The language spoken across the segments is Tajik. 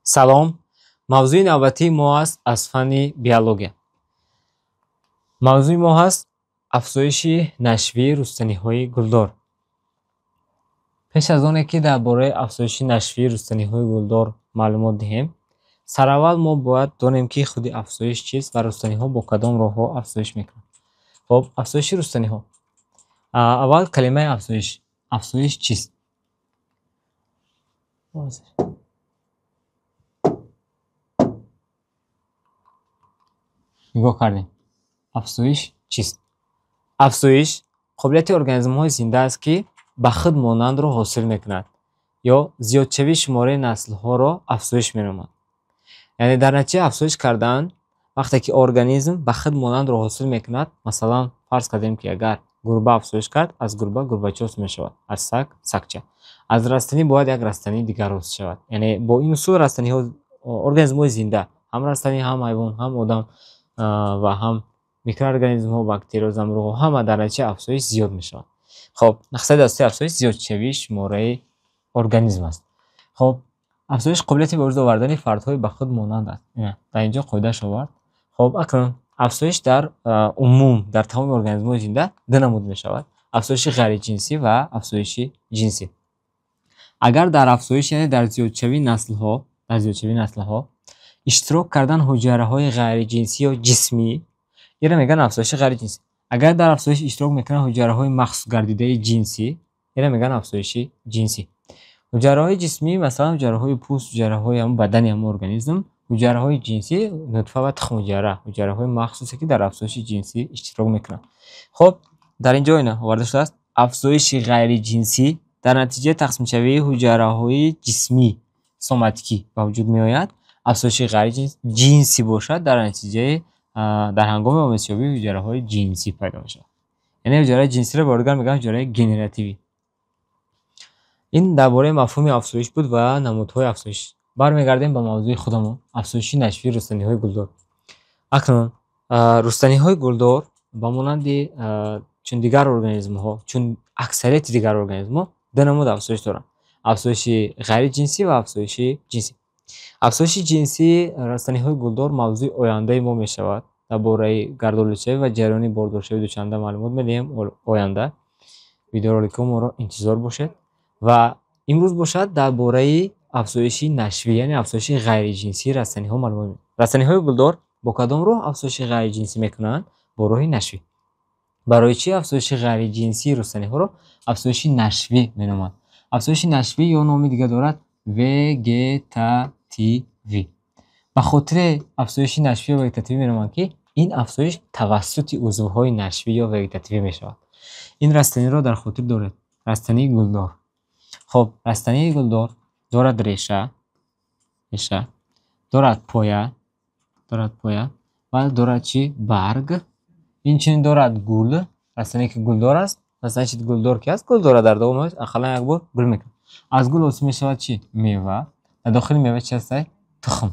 Салом. Мавзӯи навбатии мо аст аз фанни биология. Мавзӯи мо ҳаст афзоиши нашвии рустаниҳои гулдор. Пеш аз оне ки дар бораи афзоиши нашвии рустаниҳои гулдор маълумот диҳем, сараввал мо бояд донем, ки худи афзоиш чист ва рустаниҳо бо кадом роҳҳо афзоиш мекунанд. Хоб, афзоиши рустаниҳо. Аввал калимаи афзоиш. Афзоиш чист? Нигоҳ кардем. Афзоиш чист? Афзоиш қобилияти организмҳои зинда аст, ки ба худ монандро ҳосил мекунад ё зиёдшавии шумораи наслҳоро афзоиш меноманд. Яъне дар натиҷаи афзоиш кардан, вақте ки организм ба худ монандро ҳосил мекунад, масалан, фарз кардем, ки агар гурба афзоиш кард, аз гурба гурбача ҳосил мешавад, аз саг сагча. Аз растанӣ бояд як растании дигар ҳосил шавад. Яъне бо ин усул растаниҳо, организмҳои зинда, ҳам растанӣ, ҳам ҳайвон, ҳам одам ва ҳам микроорганизмҳо, бактериё, замбуруғҳо, ҳама дар натиҷаи афзоиш зиёд мешаванд. Хоб, мақсади асосии афзоиш зиёдшавии шумораи организм аст. Хоб, афзоиш қобилияти ба вуҷуд овардани фардҳои ба худ монанд аст. Дар инҷо қоидааш овард. Хоб, акнун афзоиш дар умум дар тамоми организмҳои зинда ду намуд мешавад: афзоиши ғайриҷинсӣ ва афзоиши ҷинсӣ. Агар дар афзоиш, яъне дар зиёдшавии наслҳо, дар зиёдшавии наслҳо иштирок кардан ҳуҷайраҳои ғайриҷинсӣ ё ҷисмӣ, инро мегӯянд афзоиши ғайриҷинсӣ. Агар дар афзоиш иштирок мекунанд ҳуҷайраҳои махсус гардидаи ҷинсӣ, инро мегӯянд афзоиши ҷинсӣ. Ҳуҷайраҳои ҷисмӣ, масалан, ҳуҷайраҳои пӯст, ҳуҷайраҳои ҳамон бадани ҳамон организм, ҳуҷайраҳои ҷинсӣ, нутфа ва тухмҳуҷайра, ҳуҷайраҳои махсусе, ки дар афзоиши ҷинсӣ иштирок мекунанд. Хоб, дар ин ҷо ина оварда шудааст: афзоиши ғайриҷинсӣ дар натиҷаи тақсимшавии ҳуҷайраҳои ҷисмӣ соматикӣ ба вуҷуд меояд. Афзоиши ғайриҷинсӣ бошад, дар натиҷаи дар ҳангоми омезшавии ҳуҷайраҳои ҷинсӣ пайдо мешавад. Яъне ҳуҷайраи ҷинсиро ба дигар мегӯянд ҳуҷайраи генеративӣ. Ин дар бораи мафҳуми афзоиш буд ва намудҳои афзоиш. Бармегардем ба мавзӯи худамон: афзоиши нашвии рустаниҳои гулдор. Акнун рустаниҳои гулдор ба монанди чун дигар организмҳо, чун аксарияти дигар организмҳо ду намуд афзоиш доранд: афзоиши ғайриҷинсӣ ва афзоиши ҷинсӣ. Афзоиши ҷинсии растаниҳои гулдор мавзӯи ояндаи мо мешавад. Дар бораи гардолудшавӣ ва ҷараёни бордоршавии дучанда маълумот медиҳем оянда. Видеороликҳо моро интизор бошед. Ва имрӯз бошад дар бораи афзоиши нашвӣ, яъне афзоиши ғайриҷинсии растаниҳо маълумот медиҳем. Растаниҳои гулдор бо кадом роҳ афзоиши ғайриҷинсӣ мекунанд? Бо роҳи нашвӣ. Барои чӣ афзоиши ғайриҷинсии рустаниҳоро афзоиши нашвӣ меноманд? Афзоиши нашвӣ ё номи дигар дорад вегетативӣ. Ба хотири афзоиши нашвӣ ё вегетативӣ меноманд, ки ин афзоиш тавассути узвҳои нашвӣ ё вегетативӣ мешавад. Ин растаниро дар хотир доред: растании гулдор. Хоб, растании гулдор дорад реша, реша, дорад поя, дорад поя ва дорад чӣ? Барг. Инчунин дорад гул. Растание ки гулдор аст, значит, гулдор ки аст, гул дорад, дар давоми ақаллан як бор гул мекунад. Аз гул ҳосил мешавад чӣ? Мева. Дар дохили мева чӣ аст? Тухм.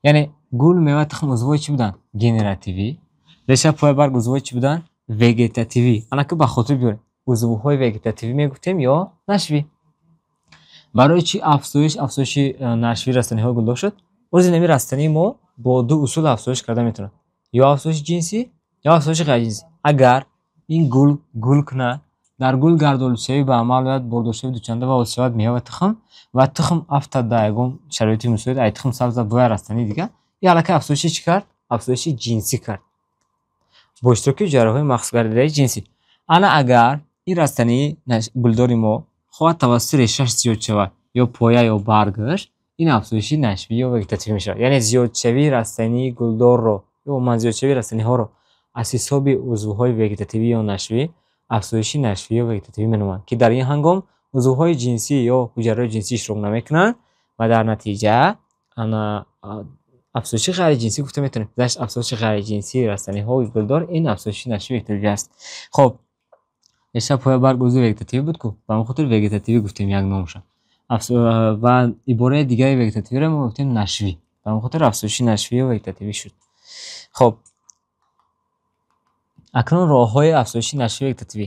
Яъне гул, мева, тухм узвҳои чӣ буданд? Генеративӣ. Реша, поя, барг узвҳои чӣ буданд? Вегетативӣ. Ана ки ба хотир биёред, узвҳои вегетативӣ мегуфтем ё нашвӣ. Барои чӣ афзоиш афзоиши нашвии растаниҳои гулдор шуд? Ози нами растании мо бо ду усул афзоиш карда метавонад: ё афзоиши ҷинсӣ, ё афзоиши ғайриҷинсӣ. Агар ин гул гул кунад, дар гул гардолудшавӣ ба амал ояд, бордоршавии дучанда ва ҳосил шавад мева ва тухм, ва тухм афтад дар ягон шароити мусоид, ай тухм сабзад бо як растании дигар, ин аллакай афзоиши чӣ кард? Афзоиши ҷинсӣ кард бо иштироки ҳуҷайраҳои махсусгардидаи ҷинсӣ. Ана агар ин растании гулдори мо хоҳад тавассути решааш зиёд шавад, ё поя, ё баргаш, ин афзоиши нашвӣ ё вегетативӣ мешавад. Яъне зиёдшавии растании гулдорро ё умуман зиёдшавии растаниҳоро аз ҳисоби узвҳои вегетативӣ ё нашвӣ афзоиши нашвӣ ё вегетативӣ меноманд, ки дар ин ҳангом узвҳои ҷинсӣ ё ҳуҷайраҳои ҷинсӣ иштирок намекунанд ва дар натиҷа ана афзоиши ғайриҷинсӣ гуфта метавонем. Значит, афзоиши ғайриҷинсии растаниҳои гулдор ин афзоиши нашвӣ вегетативӣ аст. Хоб, реша, поя, барг узви вегетативӣ буд ку, ба ҳамон хотир вегетативӣ гуфтем як номша. Ва ибораи дигари вегетативиро мо гуфтем нашвӣ, ба ҳамон хотир афзоиши нашвӣ ё вегетативӣ шуд. Хоб, акнун роҳҳои афзоиши нашвии вегетативӣ.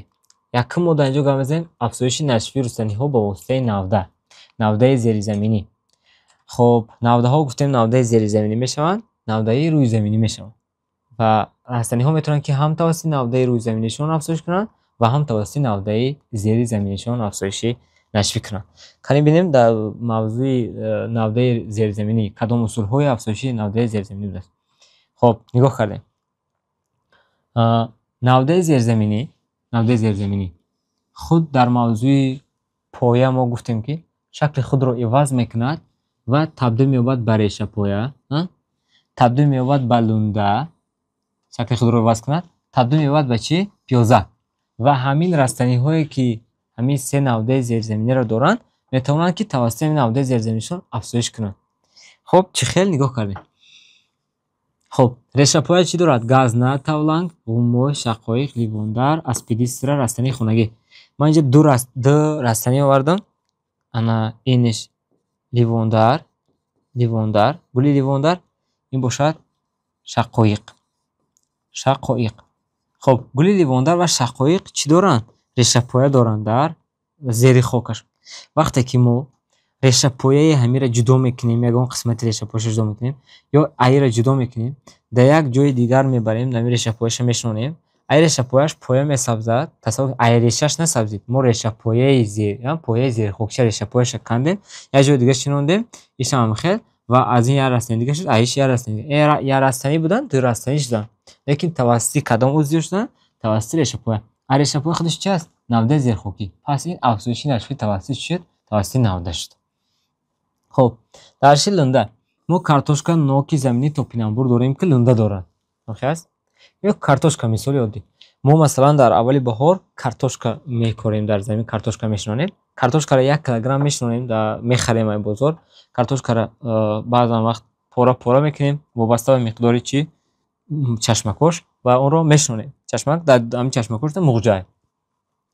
Якум, мо дар инҷо гап мезанем афзоиши нашвии рустаниҳо ба воситаи навда, навдаи зеризаминӣ. Хуб, навдаҳо гуфтем навдаи зеризаминӣ мешаванд, навдаи рӯизаминӣ мешаванд. Ва растаниҳо метавонанд, ки ҳам тавассути навдаи рӯизаминишон афзоиш кунанд ва ҳам тавассути навдаи зеризаминишон афзоиши нашвӣ кунанд. Каме бинем дар мавзӯи навдаи зеризаминӣ кадом усулҳои афзоиши навдаи зеризаминӣ аст. Хуб, нигоҳ кардем. Навдаи зеризаминӣ, навдаи зеризаминӣ худ дар мавзӯи поя мо гуфтем, ки шакли худро иваз мекунад ва табдил меёбад ба решапоя, ҳа? Табдил меёбад ба лунда, шакли худро иваз кунад, табдил меёбад ба чӣ? Пиёзак. Ва ҳамин растаниҳое, ки ҳамин се навдаи зеризаминиро доранд, метавонанд, ки тавассути ҳамин навдаи зеризаминишон афзоиш кунанд. Хуб, чӣ хел нигоҳ кардем? Хуб, решапоя чӣ дорад? Газна, тавланг, ғуммой, шақоиқ, ливондар, аспидистра, растании хонагӣ. Ман инҷа ду растанӣ овардам. Ана иниш ливондар, ливондар, гули ливондар, ин бошад шақоиқ. Шақоиқ. Хуб, гули ливондар ва шақоиқ чӣ доранд? Решапоя доранд дар зери хокаш. Вақте ки мо решапояи ҳамиро ҷудо мекунем, ягон қисмати решапояшро ҷудо мекунем, ё аиро ҷудо мекунем, дар як ҷои дигар мебарем, ҳамин решапояшро мешинонем, ай решапояш поя месабзад, тасаввур, ай решаш насабзид, мо решапояи зер, пояи зерихокша решапояшро кандем, як ҷои дигар шинондем, ишам ҳам хел, ва аз ин як растанӣ дигар шуд, аиш як растанӣ дигар. Як растанӣ буданд, ду растанӣ шуданд. Лекин тавассути кадом узв зиёд шуданд? Тавассути решапоя. А решапоя худаш чи аст? Навдаи зерхокӣ. Пас ин афзоиши нашвӣ тавассути чӣ шуд? Тавассути навда шуд. Хуб, дар ши лунда мо картошка, ноки заминӣ, топинамбур дорем, ки лунда дорад. Охи аст? Ё картошка мисоли оддӣ. Мо масалан дар аввали баҳор картошка мекорем, дар замин картошка мешинонем. Картошкаро 1 килограмм мешинонем, мехарем аз бозор. Картошкаро баъзан вақт пора-пора мекунем, вобаста ба миқдори чӣ? Чашмакош, ва онро мешинонем. Чашмак дар ҳамин чашмакош муғҷа.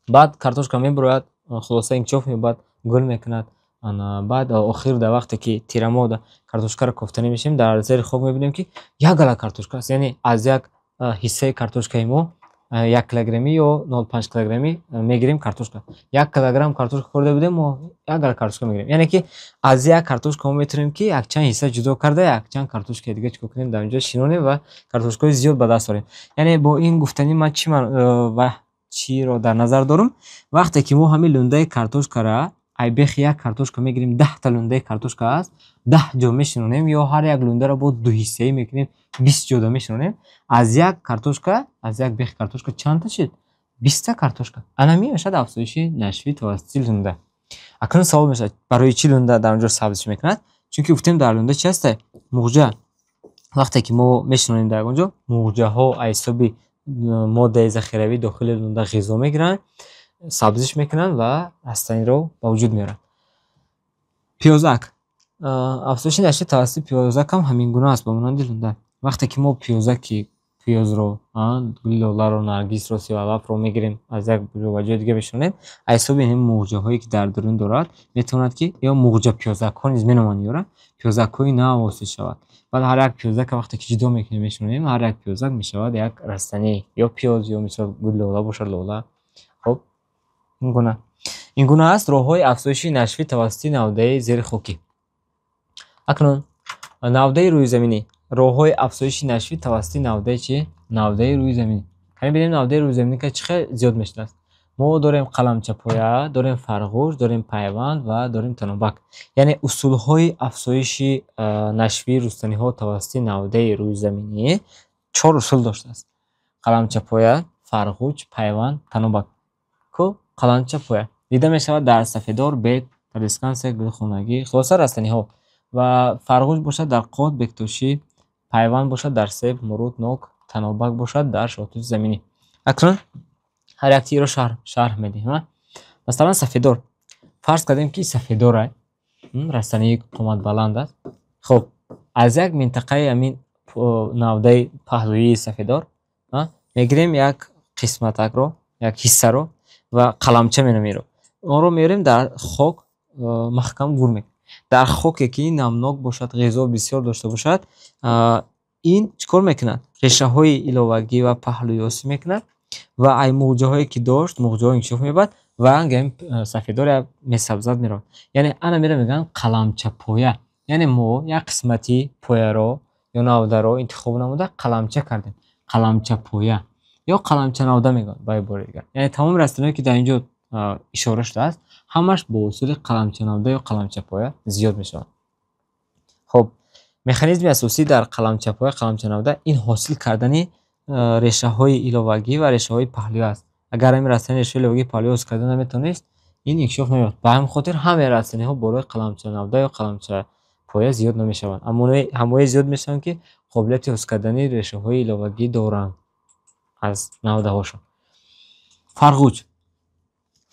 Баъд картошка мебурояд, хулоса инкишоф меёбад, гул мекунад. Баъд охир дар вақте ки тирамоҳ картошкаро кофта намешавем, дар зери хок мебинем, ки як гала картошка аст. Яъне аз як ҳиссаи картошкаи мо 1 килограммӣ ё 0,5 килограммӣ мегирем картошка. 1 килограмм картошка хӯрда будем, мо як гала картошка мегирем. Яъне ки аз як картошка мо метавонем, ки якчанд ҳисса ҷудо карда, якчанд картошкаи дига чикор кунем, дар инҷо шинонем ва картошкаҳои зиёд ба даст орем. Яъне бо ин гуфтани ман чӣ ва чиро дар назар дорам? Вақте ки мо ҳамин лундаи картошкара ай бехи як картошка мегирем, 10 та лундаи картошка аст, 10 ҷо мешинонем ё ҳар як лундаро бо ду ҳиссаӣ мекунем, 20 ҷода мешинонем, аз як картошка, аз як бехи картошка чандта шуд? 20 та картошка. Ана ҳамин мешавад афзоиши нашвӣ тавассути лунда. Акнун савол мешавад, барои чӣ лунда дар он ҷо сабзиш мекунад? Чунки гуфтем дар лунда чи ҳаст? Муғҷа. Вақте ки мо мешинонем дар он ҷо, муғҷаҳо аз ҳисоби моддаи захиравӣ дохили лунда ғизо мегиранд, сабзиш мекунанд ва растаниро ба вуҷуд меоранд. Пиёзак. Афзоиши нашвӣ тавассути пиёзак ҳам ҳамин гуна аст, ба монанди лунда. Вақте ки мо пиёзаки пиёзро, гули лоларо, наргисро, сивалафро мегирем, аз як ҷо ба ҷои дига мешинонем, аз ҳисоби ин муғҷаҳое, ки дар дарун дорад, метавонад, ки ё муғҷа пиёзакҳо низ меноманд ёра, пиёзакҳои нав ҳосил шавад. Баъд ҳар як пиёзака вақте ки ҷудо мекунем, мешинонем, ҳар як пиёзак мешавад як растанӣ, ё пиёз, ё мисол гули лола бошад, лола. Хуб, ин гуна. Ин гуна аст роҳҳои афзоиши нашвӣ тавассути навдаи зерихокӣ. Акнун навдаи рӯизаминӣ. Роҳҳои афзоиши нашвӣ тавассути навдаи чӣ? Навдаи рӯизаминӣ. Каме бинем навдаи рӯизаминӣ ка чӣ хел зиёд мешудааст. Мо дорем қаламчапоя, дорем фарғӯш, дорем пайванд ва дорем танобак. Яъне усулҳои афзоиши нашвии рустаниҳо тавассути навдаи рӯизаминӣ 4 усул доштааст. Қаламчапоя, фарғӯч, пайванд, танобак. Ку қаламчапоя дида мешавад дар сафедор, бед, традескансия, гулхонагӣ, хулоса растаниҳо. Ва фарғӯч бошад дар қот, бектошӣ, пайванд бошад дар себ, мурут, нок, танобак бошад дар шоҳтути заминӣ. Акнун ҳар як тиро шарҳ медиҳем. Масалан сафедор. Фарз кардем, ки сафедор растании қоматбаланд аст. Хуб, аз як минтақаи ҳамин навдаи паҳлӯии сафедор мегирем як қисматакро, як ҳиссаро ва қаламча меномем инро. Онро меорем, дар хок маҳкам гур мекунем. Дар хоке ки намнок бошад, ғизо бисёр дошта бошад, ин чӣ кор мекунад? Решаҳои иловагӣ ва паҳлӯӣ ҳосил мекунад ва ай муғҷаҳое ки дошт, муғҷаҳо инкишоф меёбад ва ангами сафедор месабзад, меравад. Яъне ана мера мегӯянд қаламчапоя. Яъне мо як қисмати пояро ё навдаро интихоб намуда қаламча кардем. Қаламчапоя ё қаламчанавда мегӯянд ба ибораи дигар. Яъне тамоми растаниҳое, ки дар ин ҷо ишора шудааст, ҳамаш бо усули қаламчанавда ё қаламчапоя зиёд мешаванд. Хоб, механизми асосӣ дар қаламчапоя, қаламчанавда ин ҳосил кардани решаҳои иловагӣ ва решаҳои паҳлӯӣ аст. Агар ҳамин растани решаҳои иловагӣ, паҳлӯӣ ҳосил карда наметавонист, ин инкишоф намеёфт. Ба ҳамин хотир ҳамаи растаниҳо болои қаламчанавда ё қаламчапоя зиёд намешаванд. Ҳамоне зиёд мешаванд, ки қобилияти ҳосил кардани решаҳои иловагӣ доранд аз навдаҳошон. Фарғуч.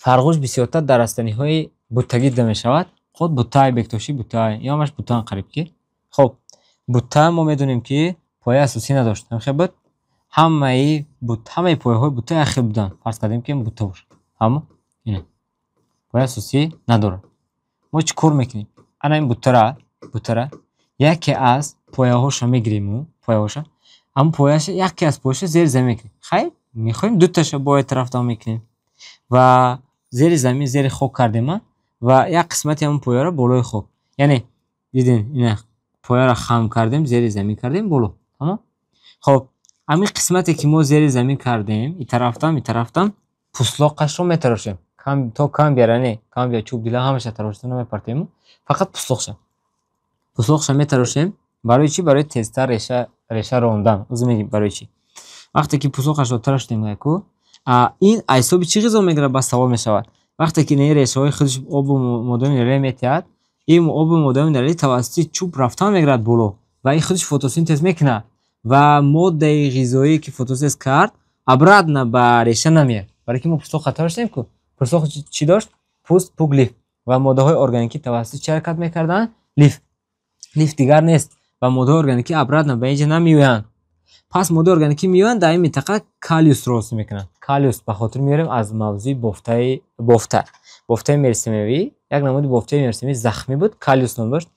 Фарғуч бисёртар дар растаниҳои буттагӣ дида мешавад. Худ буттаи бектошӣ, буттаи, ё ҳамаш буттаан қариб ки. Хоб, бутта мо медонем, ки пояи асосӣ надошт. Ҳамхел буд? Ҳамаи пояҳои бутта як хел буданд. Фарз кардем, ки бутта бошад. Ҳамо? Ина. Пояи асосӣ надорад. Мо чӣ кор мекунем? Ана ин буттара яке аз пояҳоша мегирем, пояҳоша. Ҳамон пояша, яке аз пояша зери замин мекунем. Хайр, мехоҳем дуташа бо як тараф дам мекунем. Ва зери замин, зери хок кардем ва як қисмати ҳамон пояро болои хок. Яъне дидем, ина пояро хам кардем, зери замин кардем, боло. Тамом? Хоб, ҳамин қисмате, ки мо зери замин кардем, ин тарафтам, ин тарафтам, пӯслоқашро метарошем. То камбияра не, камбия, чӯб, дила ҳамаша тарошида намепартоем, фақат пӯслоқша. Пӯслоқша метарошем. Барои чӣ? Барои тезтар реша рондан. Ӯзу мегӯем барои чӣ. Вақте ки пӯслоқашро тарошидем, яку, ин аз ҳисоби чӣ ғизо мегирад, ба савол мешавад. Вақте ки ин решаҳои худаш обу моддаҳои минералӣ метиҳад, ин обу моддаҳои минералӣ тавассути чӯб рафтан мегирад боло ва ин худаш фотосинтез мекунад ва моддаи ғизоие, ки фотосинтез кард, обратно ба реша намеяд. Барои ки мо пӯслоқро тарошидем ку. Пӯслоқ чӣ дошт? Пӯст, пӯк, лиф. Ва моддаҳои органикӣ тавассути чӣ ҳаракат мекарданд? Лиф. Лиф дигар нест ва моддаҳои органикӣ обратно ба инҷа намеоянд. Пас моддаҳои органикӣ меоянд, дар ин минтақа каллюсро ҳосил мекунанд. Каллюс ба хотир меорем аз мавзӯи бофтаи бофта. Бофтаи меристемавӣ, як намуди бофтаи меристемавии захмӣ буд, каллюс ном дошт.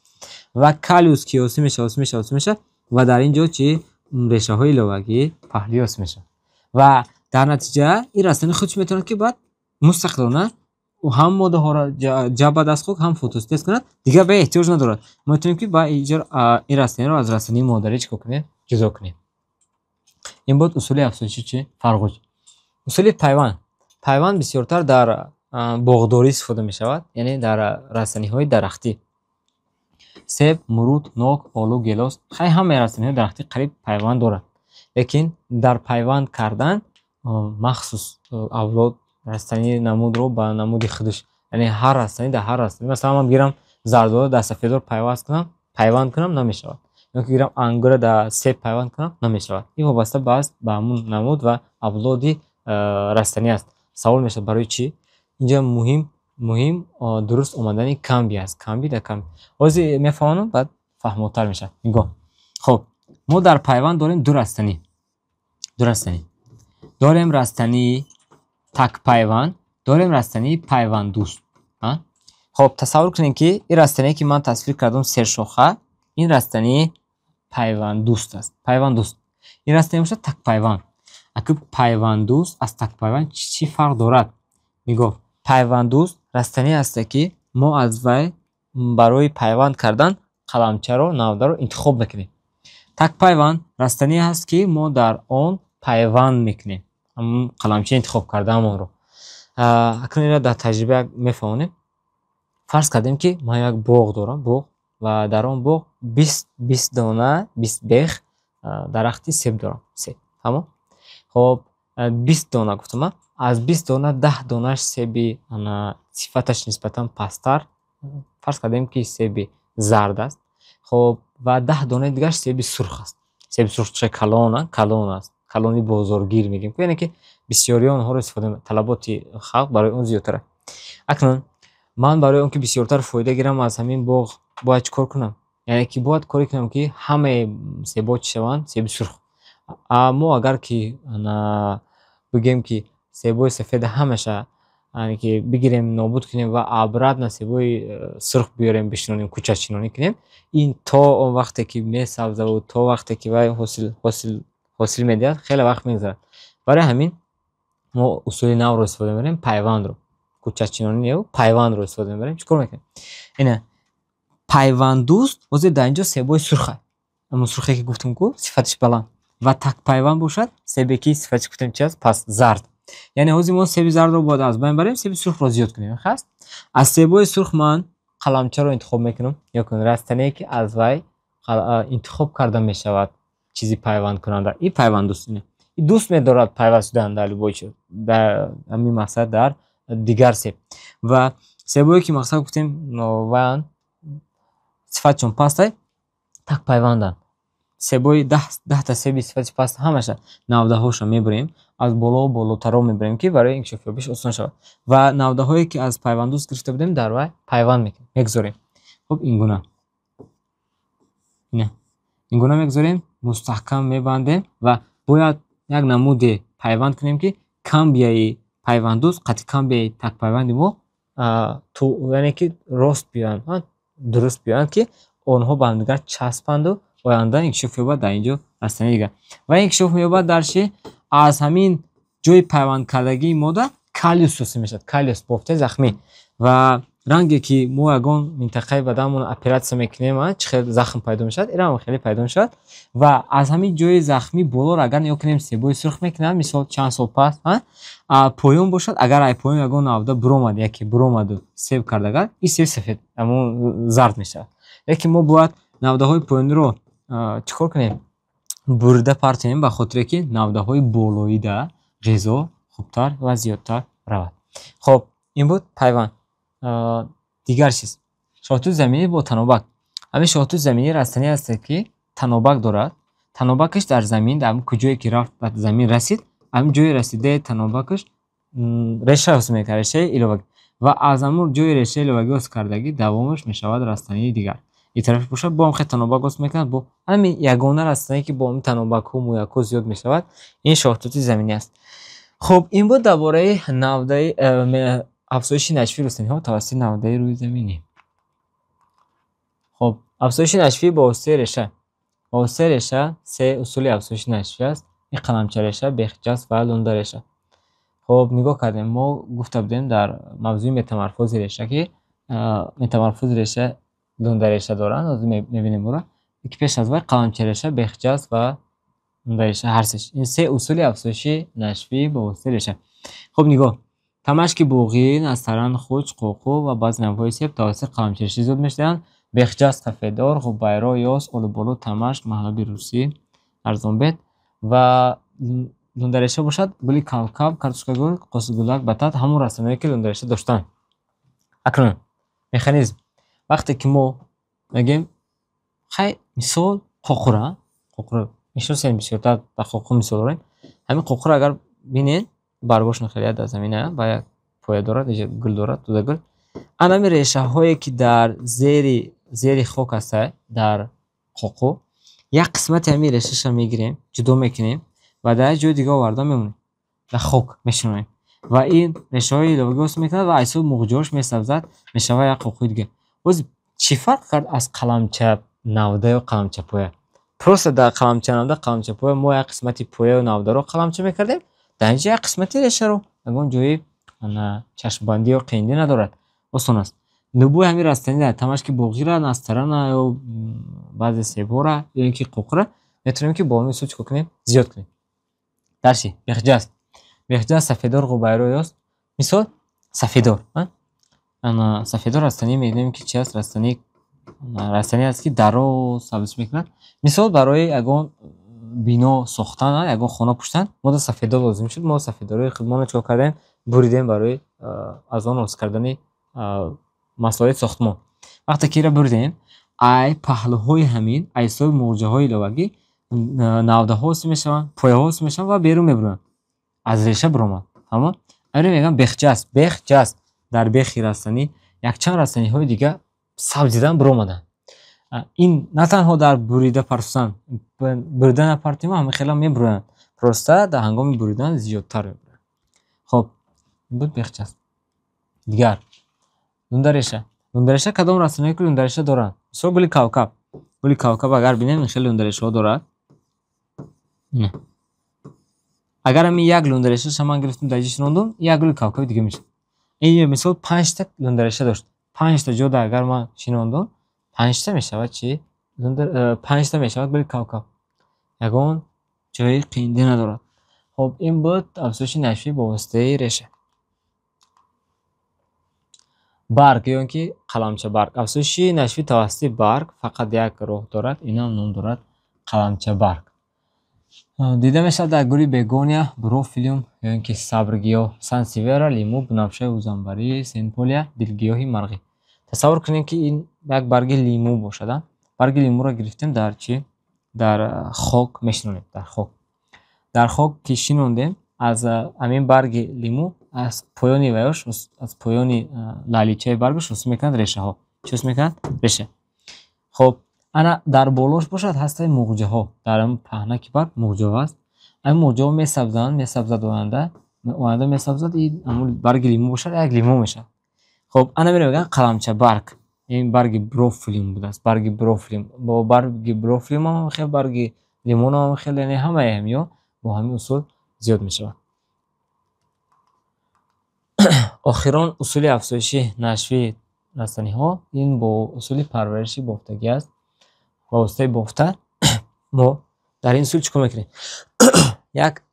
Ва каллюс ки ҳосил мешавад, ҳосил мешавад, ҳосил мешавад ва дар ин ҷо чӣ? Решаҳои иловагӣ, паҳлӯӣ ҳосил мешавад. Ва дар натиҷа ин растани худш метавонад, ки баъд мустақилона ҳам моддаҳоро ҷаббад аз хок, ҳам фотосинтез кунад, дигар ба эҳтиёҷ надорад. Мо метавонем, ки ба ин растаниро аз растании модарӣ чӣ кор кунем? Ҷудо кунем. Ин буд усули афзоиши чӣ? Фарғуч. Усули пайванд. Пайванд бисёртар дар боғдорӣ истифода мешавад, яъне дар растаниҳои дарахтӣ. Себ, мурут, нок, олу, гелос, хай ҳамаи растаниҳои дарахтӣ қариб пайванд доранд. Лекин дар пайванд кардан махсус авлод растании намудро ба намуди худаш, яъне ҳар растанӣ дар ҳар растанӣ, масалан, ман бигирам зардолу дар сафедор пайваст кунам, пайванд кунам, намешавад. Ё ки гирам ангура дар себ пайванд кунам, намешавад. Ин вобаста аст ба ҳамун намуд ва авлоди растанӣ аст. Савол мешавад, барои чӣ? Инҷа муҳим дуруст омадани камби аст. Камби дар камби. Ҳозир мефаҳмонам, баъд фаҳмотар мешавад. Нигоҳ. Хоб, мо дар пайванд дорем ду растанӣ. Ду растанӣ. Дорем растании такпайванд, дорем растании пайванддӯст. Хоб, тасаввур кунем, ки ин растание, ки ман тасвир кардам, сершоха, ин растании пайванддӯст аст. Пайванддӯст. Ин растание бошад такпайванд. Аки пайванддӯст аз такпайванд чӣ фарқ дорад? Нигоҳ. Пайванддӯст растание аст, ки мо аз вай барои пайванд кардан қаламчаро, навдаро интихоб мекунем. Такпайванд растание аст, ки мо дар он пайванд мекунем. Ҳамон қаламча интихоб кардаамонро. Акнун инро дар таҷриба мефаҳмонем. Фарз кардем, ки ман як боғ дорам, боғ, ва дар он боғ 20 дона, 20 бех дарахти себ дорам. Себ. Тамом? Хоб, 20 дона гуфтам, аз 20 дона 10 донааш себи сифаташ нисбатан пасттар, фарз кардем, ки себи зард аст. Хоб, ва 10 донаи дигараш себи сурх аст. Себи сурх чӣ калон, калон аст. Калони бозоргир мегӯем, яъне ки бисёриҳо онҳоро истифода, талаботи халқ барои он зиёдтар аст. Акнун ман барои он ки бисёртар фоида гирам аз ҳамин боғ, бояд чӣ кор кунам? Яъне ки бояд коре кунам, ки ҳамаи себҳо чӣ шаванд? Себи сурх. Аммо агар ки бигӯем, ки себҳои сафеда ҳамаша, яъне ки бигирем, нобуд кунем ва обратно себҳои сурх биёрем, бишинонем, кӯчатшинонӣ кунем, ин то он вақте ки месабзаву то вақте ки вай ҳосил медиҳад, хеле вақт мегузарад. Барои ҳамин мо усули навро истифода мебарем, пайвандро. Кӯчатшинонӣ не, пайвандро истифода мебарем. Чӣ кор мекунем? Ина Пайванддӯст ҳозир дар инҷо себои сурх аст. Ҳамон сурхе ки гуфтем, ку сифаташ баланд. Ва такпайванд бошад, себе ки сифаташ гуфтем чи аст? Пас зард. Яъне ҳозир мо себи зардро бояд аз байн барем, себи сурхро зиёд кунем. Хаст? Аз себои сурх ман қаламчаро интихоб мекунам. Ё кун растание ки аз вай интихоб карда мешавад чизи пайвандкунанда. Ин пайванддӯст ине. Ин дӯст медорад пайваст шудан дар любой чиз, дар ҳамин мақсад дар дигар себ. Ва себое ки мақсад гуфтем ваянд, сифатшон паст, такпайванданд. Себои 10 даҳта себи сифати паст ҳамаша навдаҳоша мебурем, аз боло болотаро мебарем, ки барои инкишофёбиш осон шавад. Ва навдаҳое ки аз пайванддӯст гирифта будем, дар вай пайванд мекунем, мегузорем. Хуб, ин гуна. Ина. Ин гуна мегузорем, мустаҳкам мебандем ва бояд як намуде пайванд кунем, ки камбияи пайванддӯст қати камбияи такпайванди мо яъне ки рост биёянд, дуруст биёянд, ки онҳо ба ҳамдигар часпанду оянда инкишоф ёбад дар ин ҷо растании дигар. Ва инкишоф меёбад дар чи? Аз ҳамин ҷои пайвандкардагии мода каллус ҳосил мешавад. Каллус, бофтаи захмӣ. Ва ранге ки мо ягон минтақаи баданмон оператсия мекунем, чӣ хел захм пайдо мешавад, ин ҳам хеле пайдо мешавад. Ва аз ҳамин ҷои захмӣ болоро агар нигоҳ кунем, себои сурх мекунад, мисол чанд сол пас, поён бошад, агар ай поён ягон навда буромад, яке буромаду себ кард агар, ин себ сафед, ҳамон зард мешавад. Лекин мо бояд навдаҳои поёниро чӣ кор кунем? Бурида партоем, ба хотире ки навдаҳои болоида ғизо хубтар ва зиёдтар равад. Хоб, ин буд пайванд. Дигар чиз, шоҳтути заминӣ бо танобак. Ҳамин шоҳтути заминӣ растание ҳастад, ки танобак дорад. Танобакаш дар замин, дар ҳамин куҷое ки рафт, ба замин расид, ҳамин ҷои расидаи танобакаш реша ҳосил мекунад, решаи иловагӣ. Ва аз ҳамон ҷои решаи иловагӣ ҳосил кардагӣ давомаш мешавад растании дигар. Ин тараф бошад, бо ҳам хел танобак ҳосил мекунад, бо ҳамин ягона растание ки бо ҳамин танобакҳо, мӯякҳо зиёд мешавад, ин шоҳтути заминӣ аст. Хуб, ин буд дар бораи навдаи афзоиши нашвии растаниҳо тавассути навдаи рӯйзаминӣ. Хуб, афзоиши нашвӣ бо воситаи реша. Бо воситаи реша се усули афзоиши нашвӣ аст. Ин қаламчареша, бехҷаст ва лундареша. Хуб, нигоҳ кардем, мо гуфта будем дар мавзӯи метаморфози реша, ки метаморфози реша лундареша доранд, ҳозир мебинем ӯро. Ки пеш аз вай қаламчареша, бехҷаст ва лундареша ҳар сеш. Ин се усули афзоиши нашвӣ бо воситаи реша. Хуб, нигоҳ. Тамашки боғӣ, настаран, хуч, қоқу ва баъзе навъҳои себ тавассути қаламчареша зиёд мешаванд. Бехҷаст, сафедор, ғубайро, ёс, олуболу, тамашк, маҳлаби русӣ, арзонбет ва лундареша бошад, гули кавкаб, картошкагул, қосигулак, батат, ҳамон растаниҳое ки лундареша доштанд. Акнун механизм. Вақте ки мо мегӯем, хай, мисол қоқура, қоқура мешиносем, бисёртар ба қоқу мисол орем. Ҳамин қоқура агар бинед, баргошон хеле дар замина ба як поя дорад, инҷа гул дорад, тудагул. Ана ҳамин решаҳое ки дар зери хок ҳаста, дар қоқу, як қисмати ҳамин решаша мегирем, ҷудо мекунем ва дар як ҷои дига оварда мемонем. Дар хок мешинонем. Ва ин решаҳои иловагӣ ҳосил мекунад ва аз ҳисоби муғҷош месабзад, мешавад як қоқуи дигар. Боз чӣ фарқ кард аз қаламча навда ё қаламча поя? Просто дар қаламча навда, қаламча поя мо як қисмати пояю навдаро қаламча мекардем, дар инҷа як қисмати решаро, ягон ҷои чашмбандӣ ё қиндӣ надорад. Осон аст. Любой ҳамин растаниро, тамашки боғиро, настарана ё баъзе себҳоро ё ин ки қоқура метавонем ки бо ҳамин усул чӣ кор кунем? Зиёд кунем. Дарси бехҷаст. Бехҷаст, сафедор, ғубайро, ёс. Мисол сафедор. Ана сафедор растанӣ мебинем ки чи аст? Растанӣ аст, ки дароз сабзиш мекунад. Мисол барои ягон бино сохтан, ягон хона пӯштан мо сафедор лозим шуд. Мо сафедорҳои худмонро чӣ кор кардем? Буридем барои аз он ҳосил кардани масоили сохтмон. Вақте ки инро буридем, ай паҳлӯҳои ҳамин, аз ҳисоби муғҷаҳои иловагӣ навдаҳо ҳосил мешаванд, пояҳо ҳосил мешаванд ва берун мебуранд. Аз реша биромад. Тамом? Инро мегӯям бехҷаст. Бехҷаст. Дар бехи растанӣ якчанд растаниҳои дига сабзидан биромаданд. Ин на танҳо дар бурида партофтан, бурида напартоем, ҳамин хела мебуранд. Просто дар ҳангоми буридан зиёдтар мебуранд. Хоб, ин буд бехҷаст. Дигар лундареша. Лундареша кадом растаниҳое ки лундареша доранд? Мисол гули кавкаб. Гули кавкаб агар бинем, ин хеле лундарешаҳо дорад. Агар ҳамин як лундарешаша ман гирифтам, дар ҷо шинондум, як гули кавкаби дига мешавад. Ин мисол 5 та лундареша дошт. 5 та ҷода агар ман шинондум, Панҷта мешавад чӣ? Панҷта мешавад гули кавкаб. Ягон ҷои қиндӣ надорад. Хоб, ин буд афзоиши нашвӣ бо воситаи реша. Барг ё ки қаламча барг. Афзоиши нашвӣ тавассути барг фақат як роҳ дорад, ин ҳам ном дорад қаламча барг. Дида мешавад дар гули бегония, брофилиум ё ин ки сабргиёҳ, сансевера, лимӯ, бунафшаи узамбарӣ, сенполия, дилгиёҳи марғӣ. Тасаввур кунед, ки ин як барги лимӯ бошад. Барги лимӯро гирифтем, дар чӣ? Дар хок мешинонем, дар хок. Дар хок ки шинондем, аз ҳамин барги лимӯ аз поёни ваяш, аз поёни лаличаи баргаш ҳосил мекунад решаҳо. Чӣ ҳосил мекунад? Реша. Хоб, ана дар болош бошад ҳастаи муғҷаҳо. Дар ҳамин паҳнаки барг муғҷаҳо аст. Ҳамин муғҷаҳо месабзанд, месабзад оянда, оянда месабзад, ин ҳамун барги лимӯ бошад, як лимӯ мешавад. Хоб, ана мегӯянд қаламча барг. Ин барги брофилиум будааст, барги брофилиум. Бо барги брофилиум ҳам хел, барги лимон ҳам хел, яъне ҳамаи ҳамиҳо бо ҳамин усул зиёд мешавад. Охирон усули афзоиши нашвии растаниҳо ин бо усули парвариши бофтагӣ аст. Ба воситаи бофта мо дар ин усул чӣ кор мекунем? Як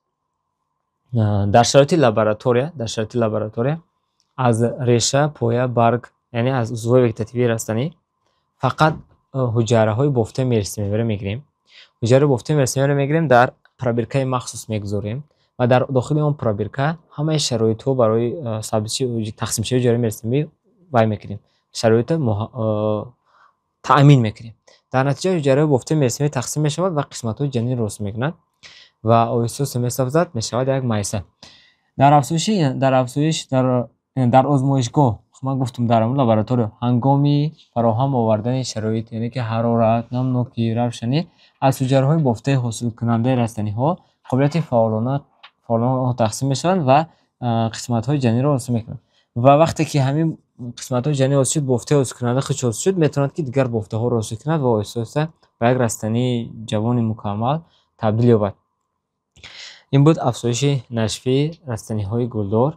дар шароити лаборатория, дар шароити лаборатория аз реша, поя, барг, яъне аз узвҳои вегетативии растанӣ фақат ҳуҷайраҳои бофтаи меристемиро мегирем. Ҳуҷайраҳои бофтаи меристемиро мегирем, дар пробиркаи махсус мегузорем ва дар дохили он пробирка ҳамаи шароитҳо барои сабзиши тақсимшавии ҳуҷайраҳои меристемӣ вай мекунем. Шароитро таъмин мекунем. Дар натиҷа ҳуҷайраҳои бофтаи меристемӣ тақсим мешавад ва қисматҳои ҷанинро ҳосил мекунад ва оҳиста-оҳиста месабзад, мешавад як майса. Дар афзоиши, дар афзоиш, дар, дар озмоишгоҳ, ман гуфтам дар ҳамон лаборатория, ҳангоми фароҳам овардани шароит, яъне ки ҳарорат, намнокӣ, равшанӣ, аз ҳуҷайраҳои бофтаи ҳосилкунандаи растаниҳо қобилияти фаъолона тақсим мешаванд ва қисматҳои ҷанинро ҳосил мекунанд. Ва вақте ки ҳамин қисматҳои ҷанин ҳосил шуд, бофтаи ҳосилкунанда худ ҳосил шуд, метавонад ки дигар бофтаҳоро ҳосил кунад ва оҳиста-оҳиста ба як растании ҷавони мукаммал табдил ёбад. Ин буд афзоиши нашвии растаниҳои гулдор.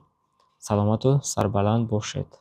Саломату сарбаланд бошед.